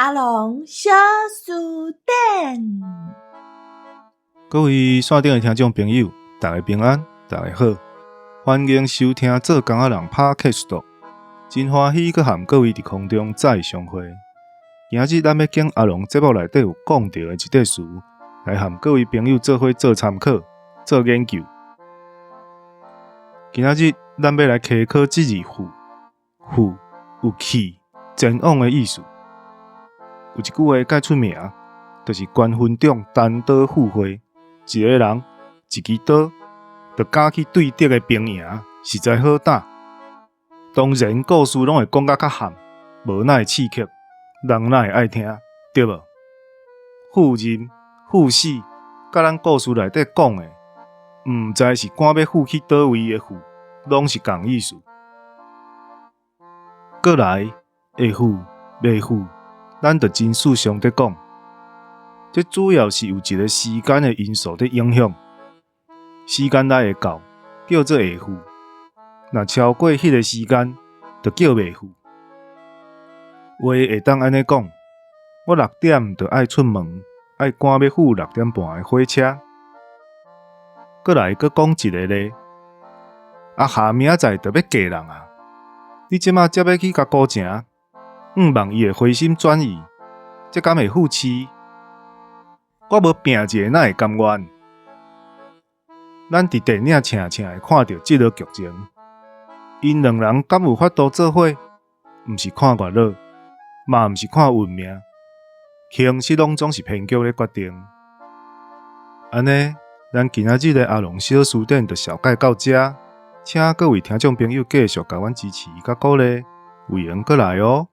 阿龍小辭典。各位線頂的聽眾朋友，大家平安，大家好，歡迎收聽做工仔人 Podcast，真歡喜閣和各位佇空中再相會。今仔日咱欲揀阿龍節目內底有講著的一塊詞，來和各位朋友做伙做參考、做研究。今仔日咱欲來開課這字赴，赴有去、前往的意思。有一句話蓋出名，就是關雲長單刀赴會，一个人一支刀，就敢去對敵的兵營，實在好膽。當然故事攏會講甲較譀，無那會刺激，人哪會愛聽，對無？赴任、赴死，佮咱故事內底講的，毋知是趕欲赴去佗位的赴，攏是仝意思。過來會赴、袂赴，咱就真事上咧講，這主要是有一个時間的因素佇影響。時間內會到，叫做會赴；若超過彼个時間，就叫袂赴。話會當按呢講，我六點就愛出門，愛趕欲赴6點半的火車。過來閣講一个例，阿霞明仔載就欲嫁人啊！你這馬才欲去共估成，向望伊會回心轉意，這敢會赴試？我無拚一下，哪會甘願？咱佇電影捙捙會看著這个劇情，𪜶兩人敢有法度做伙？毋是看月老，嘛毋是看運命，其實攏總是編劇咧決定。按呢，咱今仔日的阿龍小辭典就紹介到遮，請各位聽眾朋友繼續共阮支持佮鼓勵，有閒閣來哦。